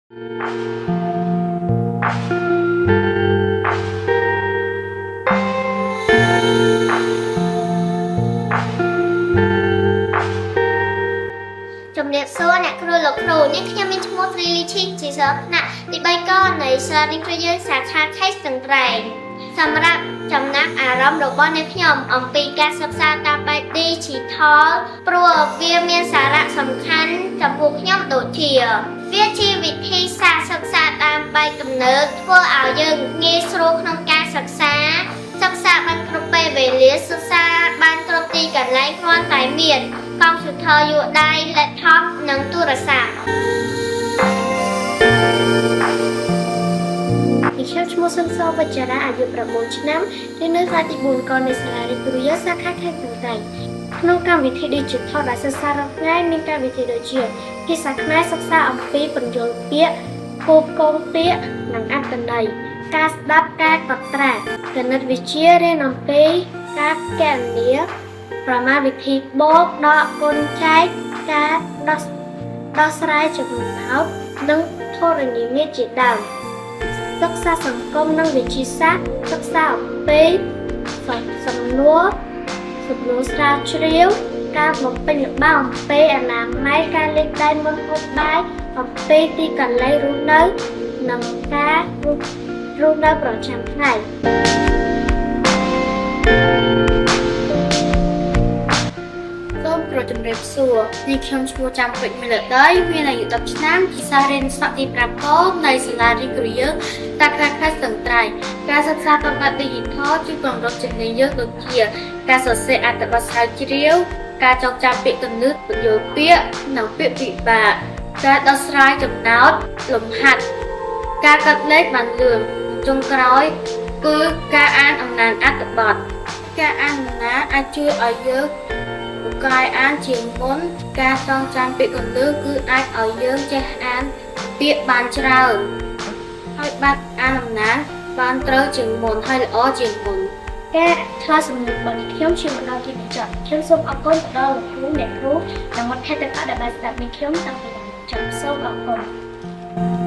ជំរាបសួរអ្នកគ្រូលោកគ្រូនាងខ្ញុំមានឈ្មោះទ្រីលីឈីជាសិស្សថ្នាក់ទី3កនៃសាលារៀនគ្រូយើងសាខាខេត្តស្ទឹងត្រែងសម្រាប់ចំណាប់អារម្មណ៍របស់អ្នកខ្ញុំអំពីការសិក្សាតាមបែប Digital ព្រោះវាមានសារៈសំខាន់ចំពោះខ្ញុំដូចជា វាជាវិធីសាស្ត្រសិក្សាតាមបែបទំនើបធ្វើឲ្យយើងងាយស្រួលក្នុងការសិក្សាសិក្សាបានគ្រប់ពេលវេលាសិក្សាបានគ្រប់ទីកន្លែងគ្រាន់តែមានកុំព្យូទ័រយួរដៃ laptop និងទូរស័ព្ទ នាងខ្ញុំឈ្មោះសុនសវច្ចារាអាយុ9ឆ្នាំរៀននៅសាលាទី4កនៃសាលារៀនគ្រូយាសាខាខេត្តស្ទឹងត្រែងក្នុងកម្មវិធី Digital ដែលសិក្សារាល់ថ្ងៃមានកម្មវិធីដូចជាភាសាខ្មែរសិក្សាអំពីពន្យល់ពាក្យគោលគងពាក្យនិងអត្ថន័យការស្ដាប់ការកត់ត្រាគណិតវិទ្យារៀនអំពីការគណនាប្រមាណវិធីបូកដកគុណចែកការដោះដោះស្រាយចំណោទនិងធរណីមាត្រជាដើម សិក្សាសង្គមនិងវិទ្យាសាស្ត្រសិក្សាអំពីសំណួរសំណួរស្រាវជ្រាវការបំពេញល្បាអំពីអនាម័យការលាងដៃមុនហូបបាយអំពីទីកន្លែងរស់នៅនិងការរស់រស់នៅប្រចាំថ្ងៃ សូមគោរពជំរាបសួរនាងខ្ញុំឈ្មោះចាំពេជ្រមេលដីមានអាយុ10ឆ្នាំជាសិស្សរៀនថ្នាក់ទី5កនៃសាលារៀនគ្រូយើងសាខាខេត្តស្ទឹងត្រែងការសិក្សាតាមបែប Digital ជួយពង្រឹងជំនាញយើងដូចជាការសរសេរអត្ថបទស្រាវជ្រាវការចងចាំពាក្យកណិតពន្យល់ពាក្យនិងពាក្យពិបាកការដោះស្រាយចំណោទលំហាត់ការកាត់លេខបានលឿនចុងក្រោយគឺការអានអំណានអត្ថបទការអានអំណានអាចជួយឲ្យយើង ពូកែអានជាងមុនការចងចាំពាក្យកន្លឹះគឺអាចឲ្យយើងចេះអានពាក្យបានច្រើនហើយបានអានអំណានបានត្រូវជាងមុនហើយល្អជាងមុន ការឆ្លើយសំណួររបស់ខ្ញុំជាមកដល់ទីបញ្ចប់ខ្ញុំសូមអរគុណទៅដល់លោកគ្រូអ្នកគ្រូនិងមិត្តភ័ក្តិទាំងអស់ដែលបានស្ដាប់នាងខ្ញុំតាំងពីដើមចប់សូមអរគុណ។